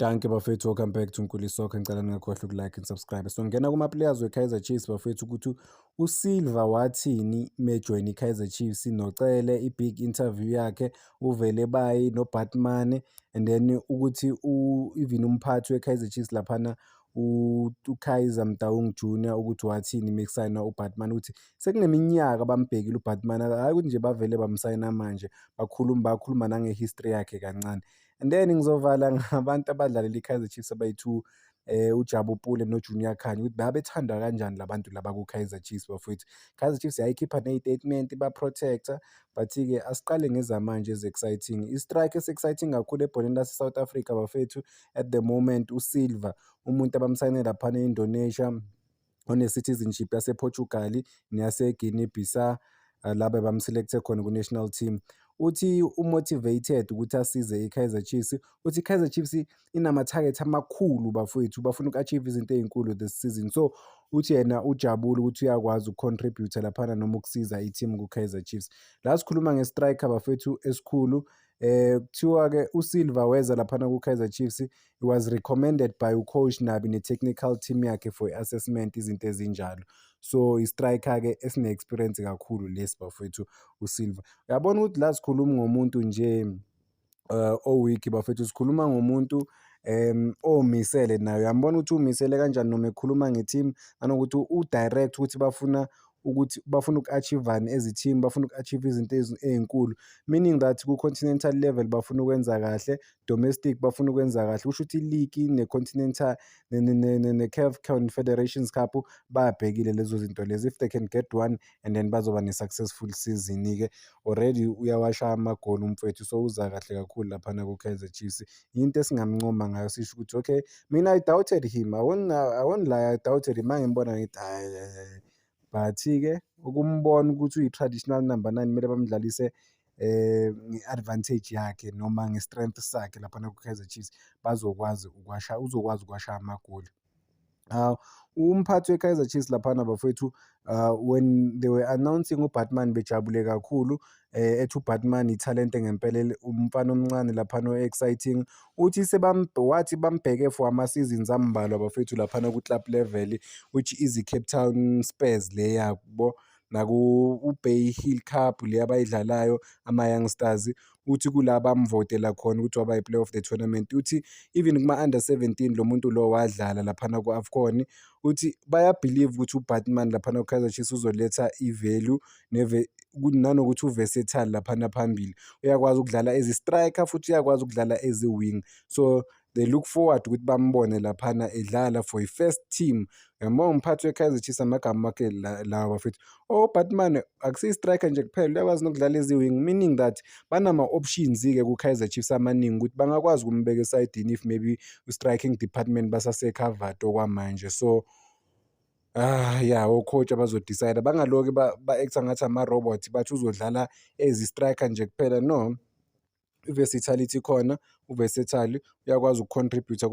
Dankie bafethu, welcome back to Nkuli Soccer. Ngicela ningakhohlwa uku-like and subscribe. So ngena kuma-players we-Kaizer Chiefs bafethu, ukuthi uSilva wathini mejoyina i-Kaizer Chiefs, noCele i-big interview yakhe, uVelebayi noBaartman, and then ukuthi even umphathi we-Kaizer Chiefs laphana uKaizer Motaung Junior ukuthi wathini mekusayina uBaartman, ukuthi sekuneminyaka bambhekile uBaartman, hhayi ukuthi nje bavele bamsayina manje, bakhuluma bakhuluma nange-history yakhe kancane. And then ngizovala ngabantu abadlalela i-Kaizer Chiefs abayi-two, uJabu Pule noJunior Khanye, ukuthi babethandwa kanjani la bantu laba ku-Kaizer Chiefs bafowethu. Kaizer Chiefs yayikhipha ney'tatimenti ba-protect-a, but-ke asiqale ngezamanje ezi-exciting. I-striker esi-exciting kakhulu ebholeni lase-South Africa bafethu at the moment uSilva, umuntu abamsayine laphana e-Indonesia, one-citizenship yase-Portugal neyase-Guinea Bissau, la bebam-select-e khona ku-national team. Uthi u-motivated ukuthi asize i-Kaizer Chiefs. Uthi i-Kaizer Chiefs inama-target amakhulu bafowethu, bafuna uku-achieve izinto ey'nkulu this season. So uthi yena ujabule ukuthi uyakwazi uku-contribute-a laphana noma ukusiza i-team ku-Kaizer Chiefs. La sikhuluma nge-striker bafethu esikhulu, kuthiwa-ke uSilva weza laphana ku-Kaizer Chiefs, he was recommended by u-coach Nabi ne-technical team yakhe for i-assessment, izinto ezinjalo. So i-striker-ke esine-experience kakhulu lesi bafowethu uSilva. Uyabona ukuthi la sikhuluma ngomuntu nje o-weak bafethu, sikhuluma ngomuntu omisele naye. Uyambona ukuthi umisele kanjani noma ekhuluma nge-team, nanokuthi u-direct ukuthi bafuna ukuthi bafuna uku-achieve-ani as i-team, bafuna uku-achieve izinto ey'nkulu. Meaning that ku-continental level bafuna ukwenza kahle, domestic bafuna ukwenza kahle. Kusho ukuthi i-league ne-continental ne-CAF Confederations Cup babhekile lezo zinto lezo. If they can get one and then bazoba ne-successful season-ke. Already uyawashaya amagoli umfowethu, so uza kahle kakhulu laphana ku-Kaizer Chiefs. Into esingamncoma ngayo sisho ukuthi okay, mina I doubted him, I won't lie, I doubted him. Mangimbona ngithi hhayi hhayi, but-ke ukumbona ukuthi uyi-traditional number nine, kumele bamdlalise nge-advantage yakhe noma nge-strength sakhe laphana ku-Kaizer Chiefs, bazokwazi ukwasha, uzokwazi ukuwashaya amagoli. Umphathi we-Kaizer Chiefs laphana bafowethu, when they were announcing uBaartman bejabule kakhulu, ethi uBaartman ithalente ngempela, umfana omncane laphana o-exciting. Uthi wathi bambheke for ama-seasons ambalwa bafowethu laphana ku-club level, which is i-Cape Town Spurs le yabo, naku-Bay Hill Cup le abayidlalayo ama-youngsters. Uthi kula bamvotela khona ukuthi waba yi-player of the tournament. Uthi even kuma-under 17 lo muntu lo wadlala laphana ku-AFCON. Uthi baya-believe ukuthi uBaartman laphana ku-Kaizer Chiefs uzoletha i-value nanokuthi u-versatile laphana phambili. Uyakwazi ukudlala as i-striker futhi uyakwazi ukudlala as i-wing. So they look forward ukuthi bambone laphana edlala for i-first team. Uyambona umphathi we-Kaizer Chiefs, amagama akhe lawa bafethu. Oh, Baartman akusiyo i-striker nje kuphela, uyakwazi nokudlala as i-wing, meaning that banama-options-ke ku-Kaizer Chiefs amaningi ukuthi bangakwazi ukumbeka esayidini if maybe u-striking department basase-covered okwamanje. So yeah, o-coach abazo-decide-a, bangaloke ba-act-a ngathi ama-robot, bathi uzodlala as i-striker nje kuphela, no. I-versatility ikhona, u-versatile, uyakwazi uku-contribute-a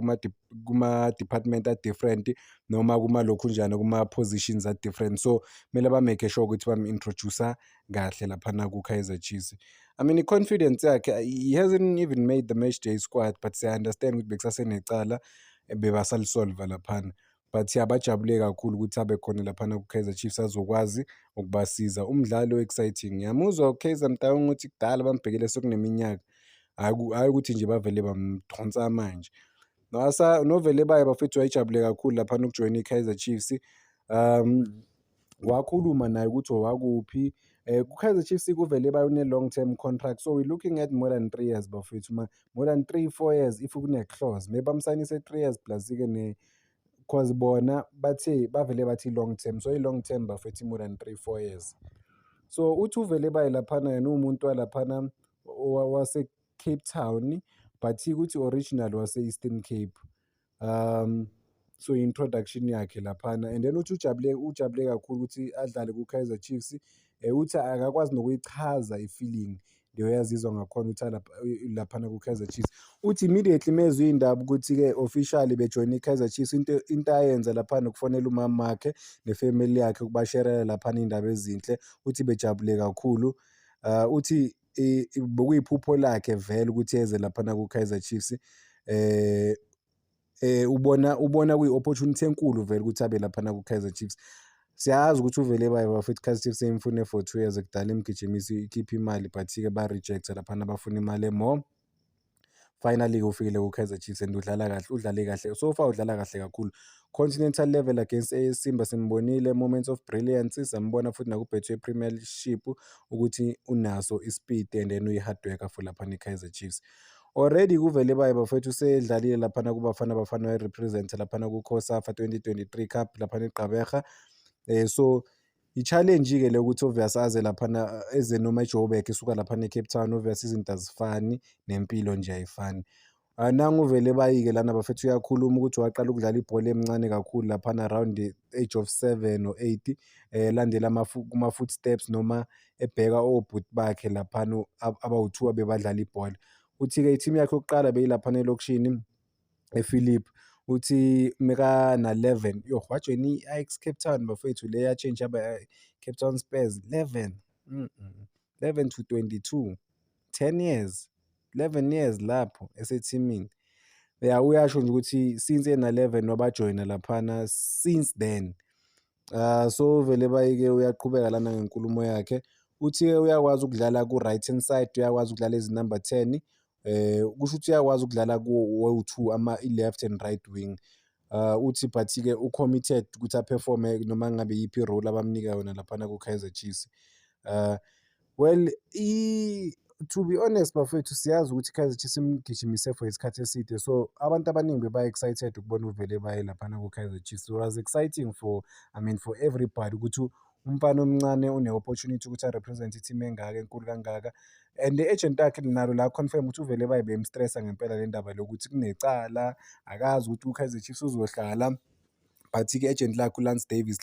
kuma-department a-different noma kumalokhunjana kuma-positions a-different. So kumele ba-make sure ukuthi bam-introduce-a kahle laphana ku-Kaizer Chiefs. I mean, i-confidence yakhe, he hasn't even made the match day squad, but siya-understand ukuthi bekusasenecala ebebasali-solve-a laphana. But yeah, bajabule kakhulu ukuthi abe khona laphana ku-Kaizer Chiefs, azokwazi ukubasiza. Umdlalo o-exciting, ngiyamuzwa uKaizer Motaung ukuthi kudala bambhekele, sekuneminyaka, hhayi hhayi ukuthi nje bavele bamdonsa manje. NoVelebayi bafethu wayejabule kakhulu laphana ukujoyina i-Kaizer Chiefs. Wakhuluma naye ukuthi owakuphi. Ku-Kaizer Chiefs kuVelebayi une-long term contract, so we looking at more than 3 years bafethu, more than 3, 4 years if kune-clause. Maybe bamsayinise 3 years plus-ke cause bona bathe bavele bathi long term, so i-long term bafethu more than 3, 4 years. So uthi uVelebayi laphana yena uwumuntu walaphana wase-Cape Town, but ukuthi original wase-Eastern Cape. So introduction yakhe laphana, and then uthi ujabule, ujabule kakhulu ukuthi adlale ku-Kaizer Chiefs. Uthi akakwazi nokuyichaza i-feeling le yazizwa ngakhona ukuthi laphana ku-Kaizer Chiefs. Uthi immediately mezwa iy'ndaba ukuthi-ke officially bejoyina i-Kaizer Chiefs, into ayenza laphana ukufonela umama wakhe ne-family yakhe, ukubasherela laphana iy'ndaba ezinhle. Uthi bejabule kakhulu. Uthi bekuyiphupho lakhe vele ukuthi eze laphana ku-Kaizer Chiefs. Ubona kuyi-opportunity enkulu vele ukuthi abe laphana ku-Kaizer Chiefs. Siyazi ukuthi uVelebayi bafethu, i-Kaizer Chiefs seyimfune for 2 years, kudala imgijimisa, ikhiphe imali, but-ke ba-reject-a laphana, bafuna imali e-more. Finally-ke ufikile ku-Kaizer Chiefs and udlala kahle, udlale kahle so far, udlala kahle kakhulu. Continental level against AS Simba simbonile moments of brilliance, sambona futhi naku-Betway Premiership ukuthi unaso i-speed and then uyi-hard worker for laphana i-Kaizer Chiefs. Already kuVelebayi bafethu usedlalile laphana kuBafana Bafana, wayi-represent-a laphana ku-COSAFA 2023 Cup laphana eGqeberha. So i-challenge-ke le ukuthi obvious aze laphana, eze noma eJoburg, esuka laphana e-Cape Town, obvious izinto azifani, nempilo nje ayifani. Nangu uVelebayi-ke lana bafethu, uyakhuluma ukuthi waqala ukudlala ibhola emncane kakhulu laphana around the age of 7 or 8, elandela kuma-footsteps noma ebheka obhuti bakhe laphana abawu-two abebadlala ibhola. Uthi-ke i-team yakhe yokuqala beyilaphana elokishini ePhilip. Uthi mekana-11, yoh, wajoyina i-Ajax Cape Town bafethu, le ya-change yaba Cape Town Spurs, 11, 11 to 22, 10 years, 11 years lapho esethimini. Ya, uyasho nje ukuthi since ena-11 wabajoyina laphana since then. So uVelebayi-ke uyaqhubeka lana ngenkulumo yakhe, uthi-ke uyakwazi ukudlala ku-right hand side, uyakwazi ukudlala as number 10, kusho ukuthi uyakwazi ukudlala kuwo-two i-left and right wing. Uthi but-ke u-committed ukuthi a-perform-e noma ngabe iyiphi i-role abamnika yona laphana ku-Kaizer Chiefs. Well, to be honest bafethu, siyazi ukuthi i-Kaizer Chiefs imgijimise for isikhathi eside, so abantu abaningi beba-excited ukubona uVelebayi laphana ku-Kaizer Chiefs. It was exciting for, I mean, for everybody ukuthi umfana omncane une-opportunity ukuthi a-represent i-team engaka, enkulu kangaka, and i-agent yakhe nalo la-confirm ukuthi uVelebayi beyim-stress-a ngempela le ndaba lokuthi kunecala, akazi ukuthi ku-Kaizer Chiefs uzohlala, but-ke i-agent lakhe uLance Davis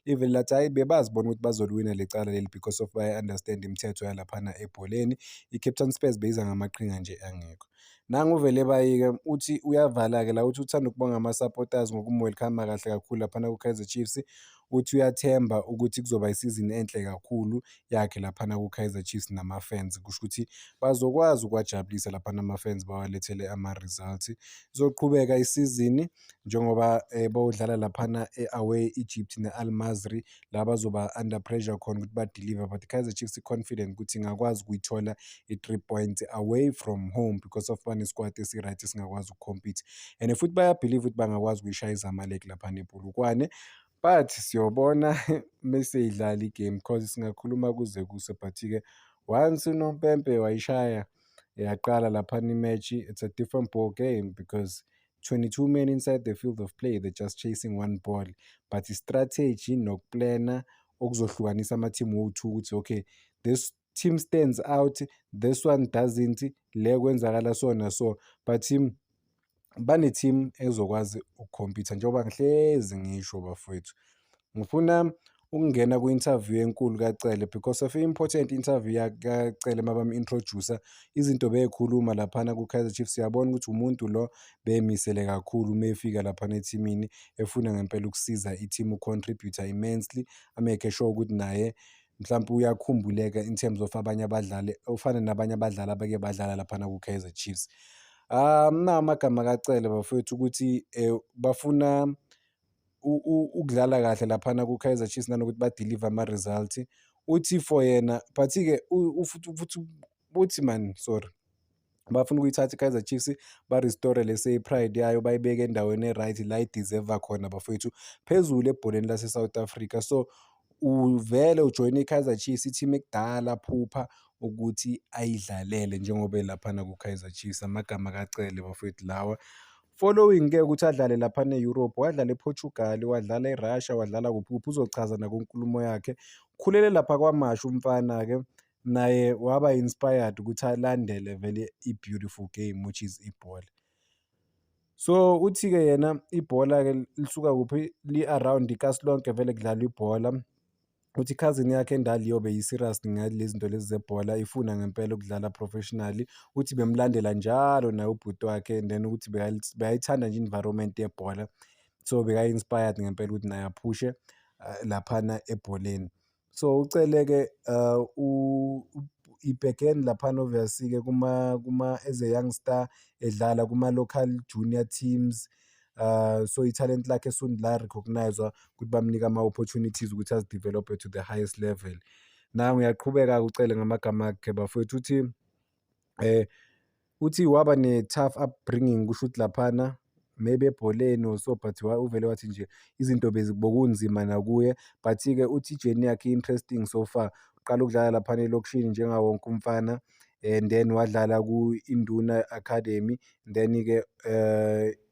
livele lathi hhayi, bebazi bona ukuthi bazoliwina le cala leli because of baya-understand imithetho yalaphana ebholeni. I-Cape Town Spurs beyiza ngamaqhinga nje angekho. Nangu uVelebayi-ke uthi uyavala-ke la, uthi uthanda ukubonga ama-supporters ngokum-welcome-a kahle kakhulu laphana ku-Kaizer Chiefs. Uthi uyathemba ukuthi kuzoba isizini enhle kakhulu yakhe laphana ku-Kaizer Chiefs nama-fans, kusho ukuthi bazokwazi ukuwajabulisa laphana ama-fans, bawalethele ama-results. Izoqhubeka isizini njengoba bawudlala laphana e-away Egypt ne-Al Masry, la bazoba under pressure khona ukuthi ba-deliver, but i-Kaizer Chiefs i-confident ukuthi ingakwazi ukuyithola i-three points away from home because of bane-squad esi-right esingakwazi uku-compete and futhi baya-believe ukuthi bangakwazi ukuyishaya iZamalek laphana ePolokwane, but siyobona meseyidlala i-game cause singakhuluma kuze kuse, but-ke once unompempe wayishaya yaqala laphana i-match, it's a different ball game because 22 men inside the field of play, they're just chasing one ball, but i-strategy noku-plan-a okuzohlukanisa ama-team wowu-two ukuthi okay, this team stands out, this one doesn't, le kwenzakala so na so, but bane-team ezokwazi uku-compete-a njengoba ngihlezi ngisho bafowethu. Ngifuna ukungena kwi-interview enkulu kaCele because of i-important interview kaCele mabam-introduce-a, izinto beyikhuluma laphana ku-Kaizer Chiefs, siyabona ukuthi umuntu lo beyimisele kakhulu uma efika laphana ethimini, efuna ngempela ukusiza i-team, u-contribute-a immensely, a-make sure ukuthi naye mhlampe uyakhumbuleka in terms of abanye abadlali, ufana nabanye abadlali abake badlala laphana ku-Kaizer Chiefs. Nawa amagama kaCele bafowethu ukuthi bafuna ukudlala kahle laphana ku-Kaizer Chiefs nanokuthi ba-deliver ama-results. Uthi for yena but-ke futhi uthi man, sorry, bafuna ukuyithatha i-Kaizer Chiefs ba-restore lese pride yayo, bayibeke endaweni e-right la i-deserve khona bafowethu, phezulu ebholeni lase-South Africa. So uvele ujoyine i-Kaizer Chiefs, i-team ekudala aphupha ukuthi ayidlalele njengoba elaphana ku-Kaizer Chiefs. Amagama kaCele bafowethu lawa. Following-ke ukuthi adlale laphana e-Europe, wadlala e-Portugal, wadlala e-Russia, wadlala kuphi kuphi, uzochaza nakunkulumo yakhe. Ukhulele lapha KwaMashu umfana-ke, naye waba inspired ukuthi alandele vele i-beautiful game, which is ibhola. So uthi-ke yena ibhola-ke lisuka kuphi, li-around ikasi lonke, vele kudlalwa ibhola. Uthi i-cousin yakhe endala iyobe i-serious ngalezi zinto lezi zebhola, ifuna ngempela ukudlala professionally. Uthi bemlandela njalo naye ubhuti wakhe and then ukuthi bekayithanda nje i-environment yebhola, so beka-inspired ngempela ukuthi naye aphushe laphana ebholeni. So uCele-ke He began laphana obviously-ke kuma as a youngster edlala kuma-local junior teams. So ithalente lakhe soon la-recognise-wa ukuthi bamnika ama-opportunities ukuthi azi-develop-e to the highest level. Nangu uyaqhubeka-ke uCele ngamagama akhe, bafowethu, uthi waba ne-tough upbringing, kusho ukuthi laphana maybe ebholeni or so, but uvele wathi nje izinto bokunzima nakuye, but-ke uthi i-journey yakhe i-interesting so far. Uqala ukudlala laphana elokishini njengawo wonke umfana and then wadlala ku-Induna Academy, then-ke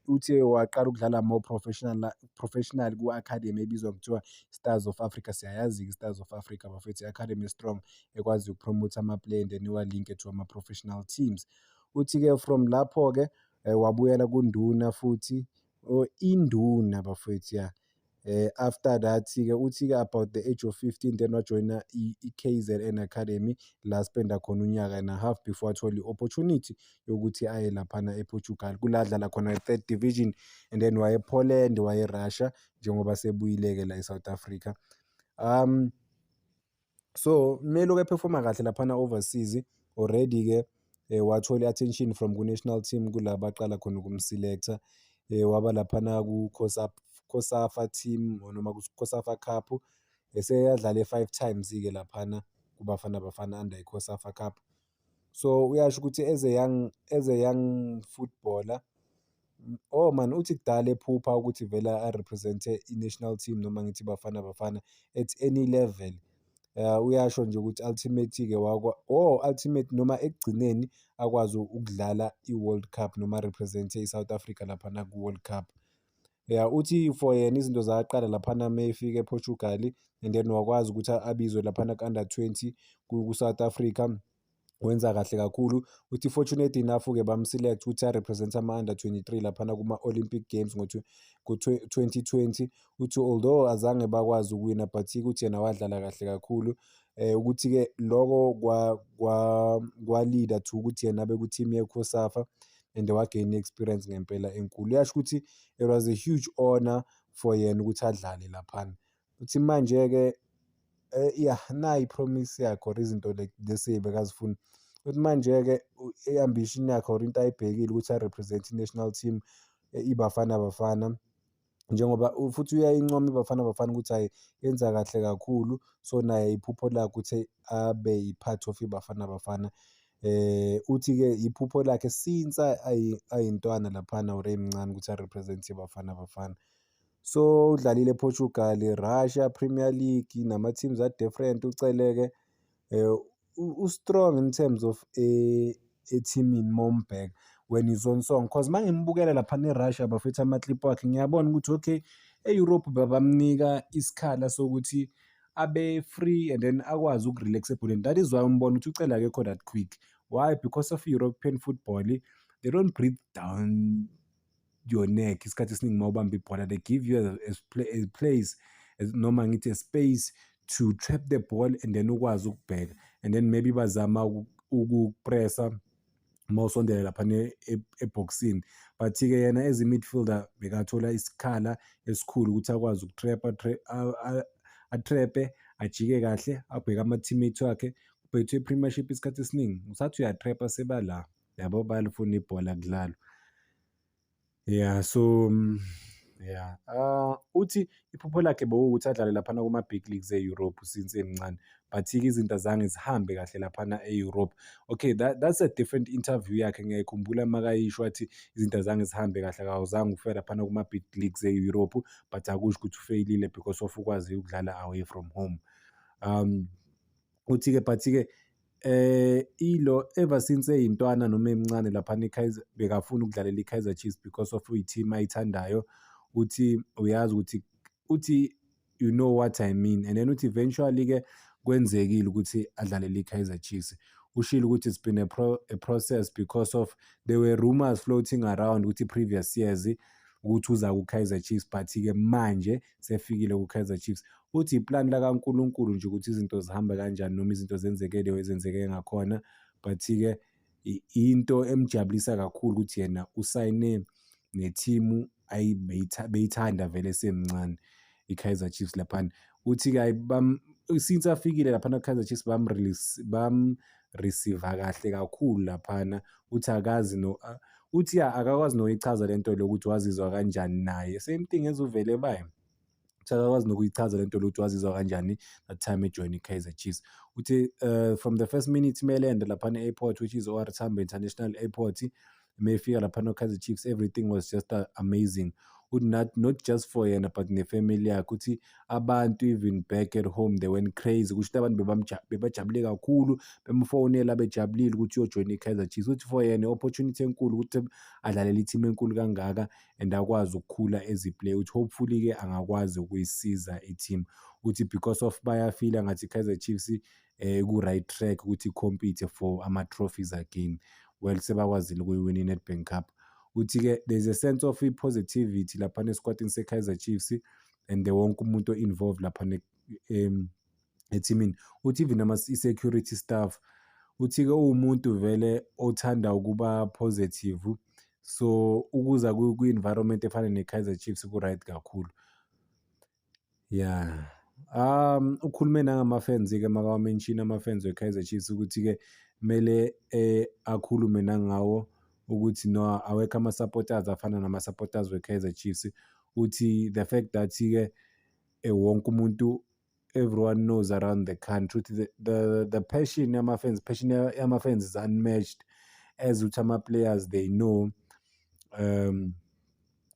uthi waqala ukudlala more professional professional ku-academy ebizwa ngokuthiwa Stars of Africa. Siyayazi-ke i-Stars of Africa, bafethu, i-academy e-strong ekwaziyo uku-promote ama-player and then iwa-link-e to ama-professional teams. Uthi-ke from lapho-ke wabuyela kuNduna futhi or Induna, bafowethu, ya. After that-ke uthi-ke about the age of 15, then wajoyina i-KZN Academy la spend-a khona unyaka and a half before athole i-opportunity yokuthi aye laphana ePortugal, kula adlala khona i-third division, and then waye e-Poland, waye e-Russia, njengoba sebuyile-ke la e-South Africa. So kumele e-perform-a kahle laphana overseas already-ke, wathola i-attention from ku-national team, kula baqala khona ukum-select-a, waba laphana ku-COSAFA team noma ku-COSAFA Cup, eseyadlale five times-ke laphana kuBafana Bafana under i-COSAFA Cup. So uyasho ukuthi as a young footballer, oh man, uthi kudala ephupha ukuthi vele a-represent-e i-national team noma ngithi Bafana Bafana at any level. Uyasho nje ukuthi ultimate-ke oh ultimate noma ekugcineni akwazi ukudlala i-World Cup noma a-represent-e i-South Africa laphana ku-World Cup. Ya, uthi for yena izinto zaqala laphana mayefika ePortugal and then wakwazi ukuthi abizwe laphana ku-under 20 ku-South Africa, wenza kahle kakhulu. Uthi fortunate enough-ke bam-select ukuthi a-represent ama-under 23 laphana kuma-Olympic Games ngo-2020. Uthi although azange bakwazi ukuwina, but ukuthi yena wadlala kahle kakhulu, ukuthi-ke loko kwa-lead-a to ukuthi yena abe ku-team ye-COSAFA and wa-gain i-experience ngempela enkulu. Uyasho ukuthi it was a huge honour for yena ukuthi adlale laphana. Uthi manje-ke ya, nayi i-promise yakhe or izinto like lesi bekazifuna. Uthi manje-ke i-ambition yakhe or into ayibhekile ukuthi a-represent i-national team, iBafana Bafana, njengoba futhi uyayincoma iBafana Bafana ukuthi hhayi, yenza kahle kakhulu, so naye iphupho lakhe ukuthi abe i-part of iBafana Bafana. Uthi-ke iphupho lakhe since ayintwana laphana or emncane ukuthi a-represent iBafana Bafana. So udlalile ePortugal, Russia, Premier League nama-teams a-different. Ucele-ke u-strong in terms of ethimini mawumbheka when he's on song, 'cause mangimbukela laphana e-Russia, bafethu, ama-clip wakhe, ngiyabona ukuthi okay, e-Europe babamnika isikhala sokuthi abe free and then akwazi uku-relax-a ebholeni. That is why umbona ukuthi uCele akekho that quick. Why? Because of European football, they don't breathe down your neck isikhathi esiningi mawubamba ibhola. They give you a place noma ngithi a space to trap the ball and then ukwazi ukubheka and then maybe bazama ukuku-press-a mawusondela laphana ebhokisini, but-ke yena as i-midfielder bekathola isikhala esikhulu ukuthi akwazi uku-trap-a, a-trap-e, ajike kahle, abheke ama-teammate wakhe. Kubhethwe i-Premiership isikhathi esiningi usathi uya-trap-a, sebala yabo, bayalifuna ibhola, kudlalwa. Yeah, so yeah, uthi iphupho lakhe bekuwukuthi adlale laphana kuma-big leagues e-Europe since emncane, but-ke izinto azange zihambe kahle laphana e-Europe. Okay, that's a different interview yakhe, ngiyayikhumbula makayisho, wathi izinto azange zihambe kahle, akawuzange ufike laphana kuma-big leagues e-Europe, but akusho ukuthi ufeyilile because of ukwazi ukudlala away from home. Uthi-ke but-ke ilo ever since eyintwana noma emncane laphana i-Kaizer, bekafuna ukudlalela i-Kaizer Chiefs because of uyi-team ayithandayo. Uthi uyazi ukuthi uthi you know what I mean, and then uthi eventually-ke kwenzekile ukuthi adlalele i-Kaizer Chiefs. Ushilo ukuthi it's been a process because of there were rumours floating around ukuthi previous years ukuthi uza ku-Kaizer Chiefs, but-ke manje sefikile ku-Kaizer Chiefs. Uthi iplani lakaNkulunkulu nje ukuthi izinto zihambe kanjani noma izinto zenzeke the way zenzeke ngakhona, but-ke into emjabulisa kakhulu ukuthi yena usayine nethimu beyithanda vele esemncane, i-Kaizer Chiefs laphana. Uthi-ke Since afikile laphana ku-Kaizer Chiefs, bam-release, bam-receive kahle kakhulu laphana. Uthi akazi no uthi ya akakwazi nokuyichaza lento le ukuthi wazizwa kanjani naye, same thing as uVelebayi. Uthi akakwazi nokuyichaza lento le ukuthi wazizwa kanjani that time ejoyina i-Kaizer Chiefs. Uthi from the first minute melenda laphana e-airport, which is OR Tambo International Airport, mefika laphana ku-Kaizer Chiefs, everything was just amazing. Uthi not just for yena but ne-family yakhe. Uthi abantu even back at home, they went crazy. Kusho ukuthi abantu bebajabule kakhulu, bemfonela bejabulile ukuthi uyojoyina i-Kaizer Chiefs. Uthi for yena i-opportunity enkulu ukuthi adlalele i-team enkulu kangaka and akwazi ukukhula as a player. Uthi hopefully-ke angakwazi ukuyisiza i-team. Uthi because of bayafila ngathi i-Kaizer Chiefs ku-right track ukuthi i-compete for ama-trophies again. Well, sebakwazile ukuyiwina i-Nedbank Cup. Uthi-ke there's a sense of i-positivity laphana esikwatini se-Kaizer Chiefs and wonke umuntu o-involved laphana ethimini. Uthi even i-security staff. Uthi-ke uwumuntu vele othanda ukuba positive, so ukuza kwi-environment efana ne-Kaizer Chiefs ku-right kakhulu. Yeah. Ukhulume nangama-fans-ke, makawa-mention ama-fans we-Kaizer Chiefs, ukuthi-ke kumele akhulume nangawo ukuthi no, awekho ama-supporters afana nama-supporters we-Kaizer Chiefs. Uthi the fact that-ke wonke umuntu, everyone knows around the country ukuthi the passion yama-fans, passion yama-fans is unmatched, as uthi ama-players, they know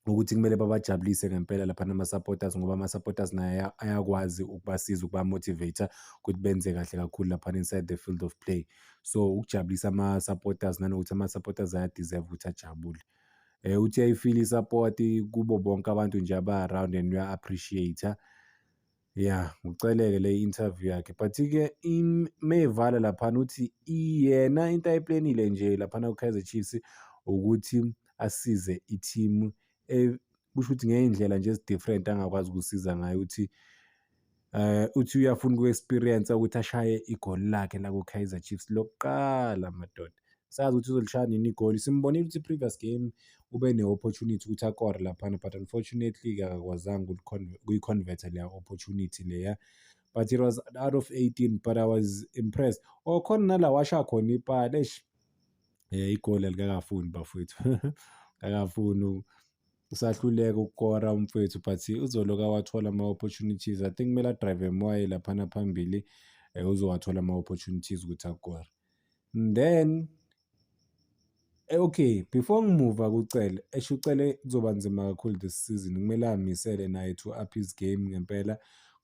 ukuthi kumele babajabulise ngempela laphana ama-supporters, ngoba ama-supporters naye ayakwazi ukubasiza, ukuba-motivate-a ukuthi benze kahle kakhulu laphana inside the field of play. So ukujabulisa ama-supporters, nanokuthi ama-supporters aya-deserve ukuthi ajabule. Uthi uyayifila i-support kubo bonke abantu nje aba-around and uya-appreciate-a. Yeah, uCele-ke le interview yakhe, but-ke mevala laphana uthi yena into ayiplanile nje laphana ku-Kaizer Chiefs ukuthi asize i-team, kusho ukuthi ngey'ndlela nje ezi-different angakwazi ukusiza ngayo. Uthi uthi uyafuna uku-experience ukuthi ashaye igoli lakhe la ku-Kaizer Chiefs lokuqala, madoda. Sazi ukuthi uzolishaya nini igoli. Simbonile ukuthi i-previous game ube ne-opportunity ukuthi akore laphana, but unfortunately-ke akakwazanga ukuyi-convert-a leya opportunity leya, but it was out of 18, but I was impressed. Oh, khona nala washaya khona ipali, eish, igoli alikakafuni bafowethu, akafuni, usahluleka ukukora umfowethu, but uzoloku awathola ama-opportunities. I think kumele a-drive more laphana phambili, uzowathola ama-opportunities ukuthi akore. Then okay, before ngimuva kuCele, esho uCele kuzoba nzima kakhulu this season, kumele amisele naye to up his game ngempela,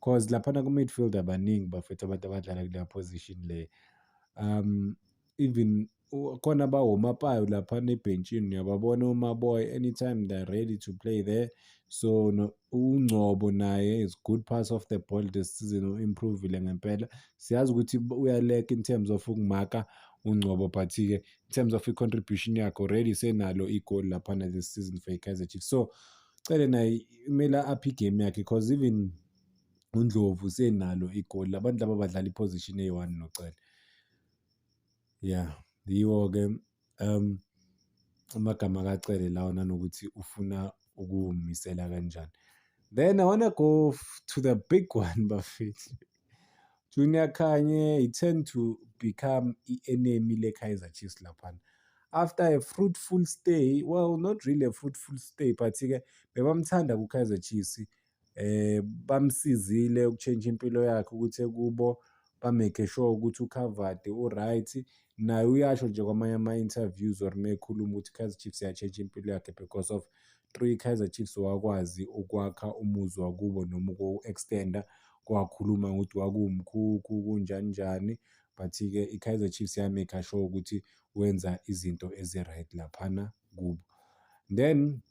cause laphana ku-midfield abaningi bafethu abantu abadlala kuleya position le. Even khona abawomapayo laphana ebhentshini, uyababona oMaboy, anytime they're ready to play there. So no, uNgcobo naye is good pass of the ball this season, u-improve-ile ngempela. Siyazi ukuthi uya-lack in terms of ukumaka uNgcobo, but-ke in terms of i-contribution yakhe, already senalo igoli laphana this season for i-Kaizer Chiefs. So Cele naye kumele up igame yakhe, cause even uNdlovu senalo igoli. Labantu laba badlala i-position eyi-one noCele. Yeah, yiwo-ke amagama kaCele lawo, nanokuthi ufuna ukuwumisela kanjani. Then I wanna go to the big one, bafethu. Junior Khanye, he turned to become i-enemy le-Kaizer Chiefs laphana. After a fruitful stay, well, not really a fruitful stay, but-ke bebamthanda ku-Kaizer Chiefs. Bamsizile uku-change impilo yakhe ukuthi ekubo ba-make sure ukuthi u-covered, u-right. Naye uyasho nje kwamanye ama-interviews or mekhuluma ukuthi i-Kaizer Chiefs ya-change impilo yakhe, because of through i-Kaizer Chiefs wakwazi ukwakha umuzi wakubo noma ukuwu-extend-a. Wakhuluma ngokuthi kwakuwumkhukhu kunjani njani, but-ke i-Kaizer Chiefs ya-make sure ukuthi wenza izinto ezi-right laphana kubo. Then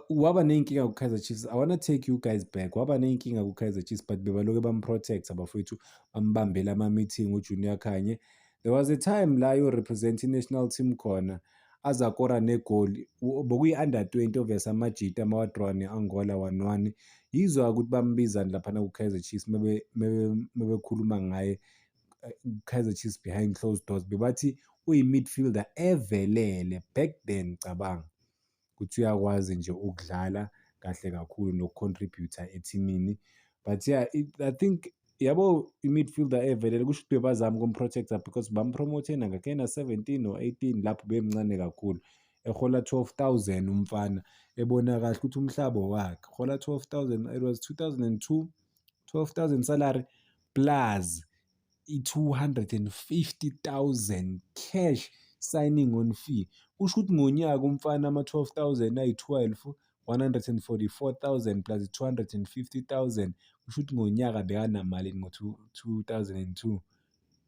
waba ney'nkinga ku-Kaizer Chiefs. I wanna take you guys back. Waba ney'nkinga ku-Kaizer Chiefs, but bebaloke bam-protect-a bafowethu, bambambela ama-meeting uJunior Khanye. There was a time la ayo-represent i-national team khona, aze akora negoli, bekuyi-under 20, obvious, amajita mawa-draw ne-Angola 1-1. Yizwa ukuthi bambizani laphana ku-Kaizer Chiefs mebekhuluma ngaye Kaizer Chiefs behind closed doors. Bebathi uyi-midfielder evelele back then, cabanga ukuthi uyakwazi nje ukudlala kahle kakhulu noku-contribute-a ethimini. But yeah, I think Yabo, i-midfielder evelele, kusho ukuthi bebazama ukum-protect-a because bam-promote nangakena 17 or 18 lapho bemncane kakhulu, ehola 12,000 umfana, ebona kahle ukuthi umhlaba wakhe hola 12,000. It was 2002, 12,000 salary plus i-250,000 cash signing on fee. Kusho ukuthi ngonyaka umfana ama-12,000 ayi-12, 144,000 plus 250,000, kusho ukuthi ngonyaka bekanamali ngo-2002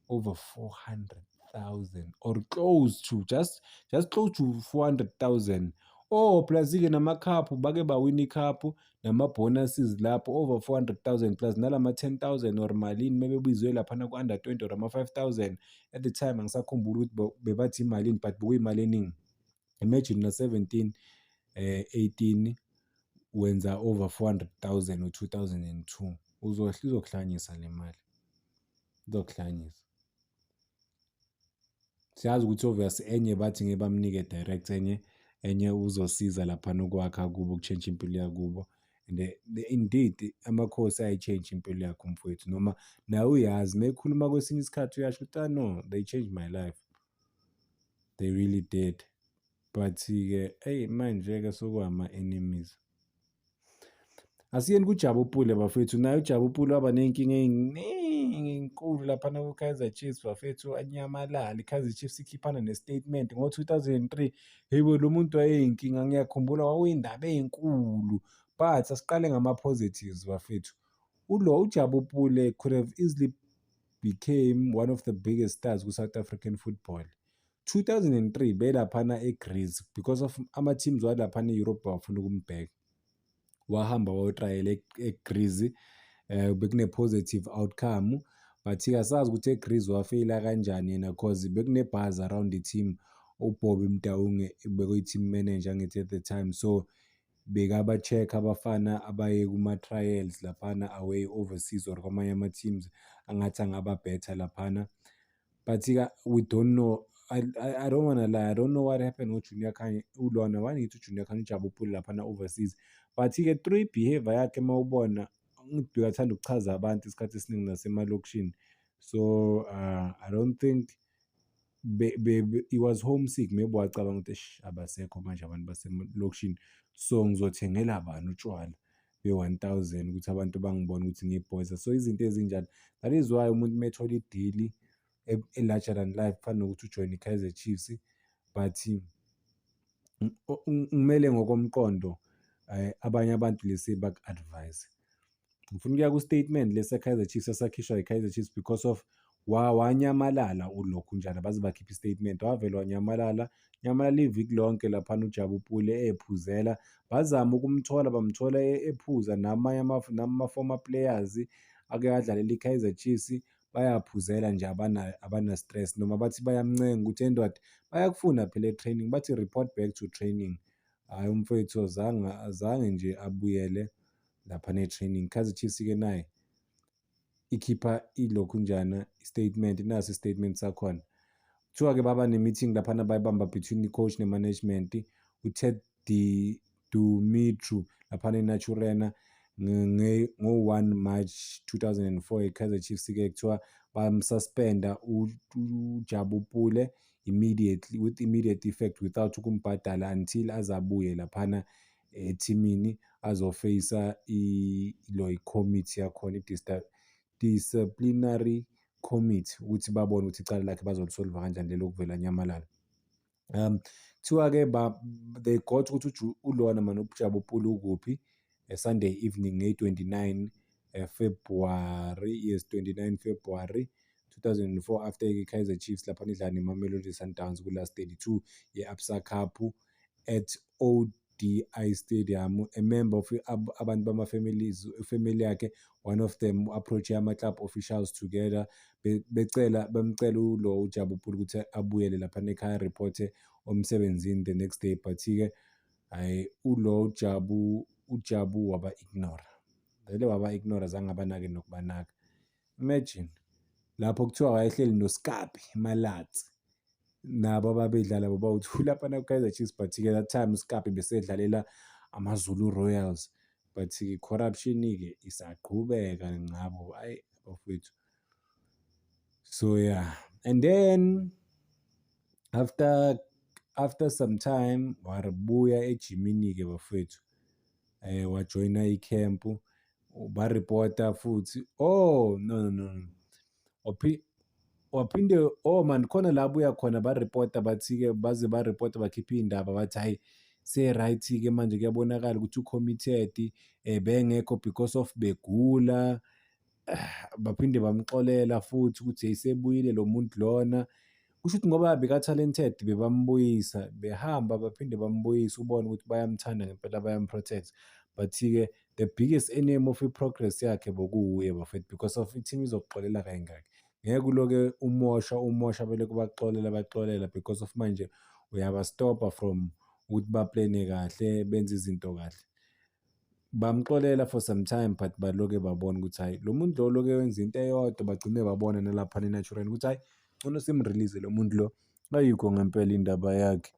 over 400,000 or close to, just close to 400,000. Oh, plus-ke nama-cup, bake bawina i-cup, nama-bonuses lapho over 400,000, plus nalama 10,000 or malini mebebizwe laphana ku-under 20 or ama-5,000 at the time. Angisakhumbuli ukuthi bebathi imalini, but bekuyimali eningi. Imagine na 17 18 wenza over 400,000 ngo-2002. Izokuhlanyisa le mali, izokuhlanyisa. Siyazi ukuthi obvious enye bathi ngeke bamnike direct, enye uzosiza laphana ukwakha kubo, ukushintsha impilo yakubo. And indeed Amakhosi ayi-change impilo yakho mfowethu, noma nawe uyazi uma ekhuluma kwesinye isikhathi uyasho ukuthi, "Ah no, they changed my life, they really did." But-ke eyi, manje-ke sokuwama-enemies. Asiyeni kuJabu Pule, bafethu. Naye uJabu Pule waba ney'nkinga ey'ningi ey'nkulu laphana ku-Kaizer Chiefs, bafethu, anyamalala. I-Kaizer Chiefs ikhiphana ne-statement ngo-2003. Hey bo, lo muntu wayeyinkinga, ngiyakhumbula kwakuyindaba ey'nkulu. But asiqale ngama-positives, bafethu. Ulo uJabu Pule could have easily became one of the biggest stars ku-South African football. 2003 belaphana eGreece because of ama-teams walaphana e-Europe bawafuna ukumbheka. Wahamba wayotrayela eGreece, bekune-positive outcome, but-ke asazi ukuthi eGreece wafeyila kanjani yena cause bekune-buzz around i-team. UBobby Motaung bekuyi-team manager angithi at the time, so bekaba-check abafana abaye kuma-trials laphana away overseas or kwamanye ama-teams angathi angaba better laphana. But-ke we don't know, I don't wanna lie, I don't know what happened ngo-Junior Khanye ulona, why ngithi uJunior Khanye, uJabu Pule laphana overseas. But-ke through i-behavior yakhe mawubona bekathanda ukuchaza abantu isikhathi esiningi nasemalokishini, so I don't think he was homesick. Maybe wacabanga ukuthi, "Eish, abasekho manje abantu baselokishini, so ngizothengela bani utshwala be-1,000 ukuthi abantu bangibone ukuthi ngiyibhoza?" So izinto ezinjalo, that is why umuntu uma ethola i-deal e-larger than life kufana nokuthi ujoyine i-Kaizer Chiefs, but kumele ngokomqondo abanye abantu lesi baku-advise. Ngifuna ukuya ku-statement lesi se-Kaizer Chiefs esakhishwa i-Kaizer Chiefs because of wanyamalala ulokhu njalo baze bakhipha i-statement. Wavele wanyamalala, nyamalala iviki lonke laphana uJabu Pule ephuzela. Bazama ukumthola, bamthola ephuza namanye nama-former players ake adlalela i-Kaizer Chiefs, bayaphuzela nje, abana-stress, noma bathi bayamncenga ukuthi, "Endoda, bayakufuna phela e-training," bathi, "Report back to training." Hhayi, umfowethu azange nje abuyele laphana e-training. Kaizer Chiefs-ke naye ikhipha ilokhunjana i-statement, naso i-statement sakhona. Kuthiwa-ke baba ne-meeting laphana bayibamba between i-coach ne-management, u-Ted Dumitru laphana eNaturena ngo-1 March 2004. I-Kaizer Chiefs-ke kuthiwa bamsuspenda uJabu Pule immediately, with immediate effect, without ukumbhadala until aze abuye laphana ethimini azofeyisa ilo i-committee yakhona, i-disciplinary committee, ukuthi babone ukuthi icala lakhe bazolisolva kanjani lelo kuvela anyamalala. Kuthiwa-ke they got ukuthi ulona mani uJabu Pule ukuphi Sunday evening ngeyi-29 February, yes, 29 February 2004, after i-Kaizer Chiefs laphana idlala neMamelodi Sundowns ku-last 32 ye-Absa Cup at ODI Stadium. A member of abantu bama-families, family yakhe, one of them approach ama-club officials together becela, bemcela ulo uJabu Pule ukuthi abuyele laphana ekhaya, report emsebenzini the next day, but-ke hhayi, ulo uJabu waba-ignore, vele waba-ignore, azange abanake nokubanaka. Imagine lapho kuthiwa wayehleli noSkapi Malatsi nabo ababedlala bobawu-two laphana ku-Kaizer Chiefs, but-ke that time uSkapi besedlalela AmaZulu Royals. But-ke corruption-ke isaqhubeka ngabo, hhayi, bafowethu. So yeah, and then after some time wabuya ejimini-ke bafowethu, wajoyina ikhempu, baripota futhi. Oh no, no, no, waphinde, oh man, khona la abuya khona baripota, bathi-ke baze baripota, bakhipha iy'ndaba, bathi hhayi, se-right-ke manje, kuyabonakala ukuthi u-committed, bengekho because of begula. Baphinde bamxolela futhi ukuthi hey, sebuyile lo muntu lona. Kusho ukuthi ngoba beka-talented bebambuyisa, behamba baphinde bambuyisa, ubone ukuthi bayamthanda ngempela, bayam-protect. But-ke the biggest enemy of i-progress yakhe bekuwuye bafethu, because of i-team izokuxolela kayingaki? Ngeke uloke umosha umosha, belokhu bakuxolela baxolela, because of manje uyaba-stop-a from ukuthi ba-plan-e kahle, benze izinto kahle. Bamxolela for some time, but baloke babona ukuthi hhayi, lo muntu lo loke wenza into eyodwa. Bagcine babona nalaphana e-Naturena ukuthi hhayi, ngcono sim-release lo muntu lo, ayikho ngempela indaba yakhe.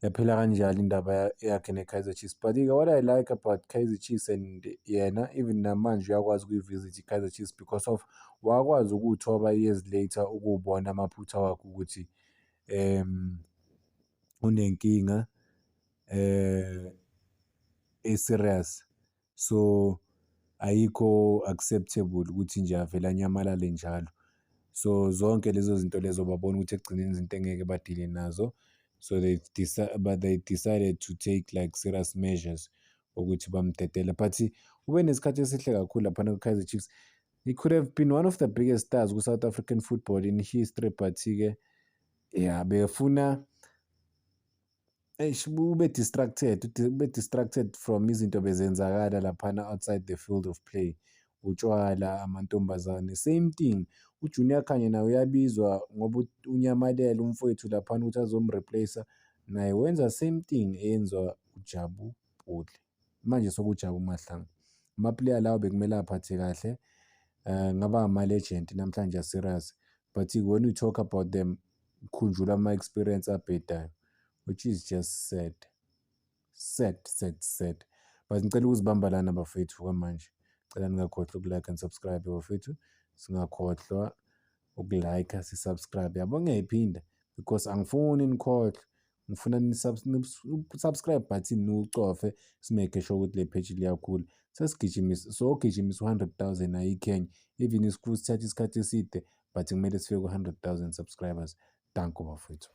Yaphela kanjalo indaba yakhe ne-Kaizer Chiefs. But-ke what I like about Kaizer Chiefs and yena, even namanje uyakwazi ukuyi-visit i-Kaizer Chiefs, because of wakwazi ukuwuthoba years later, ukuwubona amaphutha wakhe ukuthi unenkinga e-serious. So ayikho acceptable ukuthi nje avele anyamalale njalo. So zonke lezo zinto lezo babona ukuthi ekugcineni izinto engeke ba-deal-e nazo, so they but they decided to take like serious measures ukuthi bamdedele. But ube nesikhathi esihle kakhulu laphana ku-Kaizer Chiefs. He could have been one of the biggest stars ku-South African football in history, but-ke yeah, befuna, eish, ube distracted from izinto bezenzakala laphana outside the field of play, utshwala, amantombazane. Same thing, uJunior Khanye naye uyabizwa ngoba unyamalele umfowethu laphana ukuthi azom-replace-a, naye wenza same thing eyenziwa uJabu Pule. Manje sekuJabu Mahlangu. Ama-player lawo bekumele aphathe kahle, ngaba ama-legend namhlanje a-serious, but when you talk about them, kukhunjulwa ama-experience abhedayo, which is just sad, sad, sad, sad. But ngicela ukuzibamba lana bafethu kwamanje. Cela ningakhohlwa uku-like and subscribe bafethu, singakhohlwa uku-like, si-subscribe. Yabo, ngiyayiphinda because angifuni nikhohlwe, ngifuna ni-subscribe button niwucofe, si-make sure ukuthi le page liyakhula. Sesigijimisa, sogijimisa u-100,000, ayikho enye, even if sithatha isikhathi eside, but kumele sifike ku-100,000 subscribers. Danko bafethu.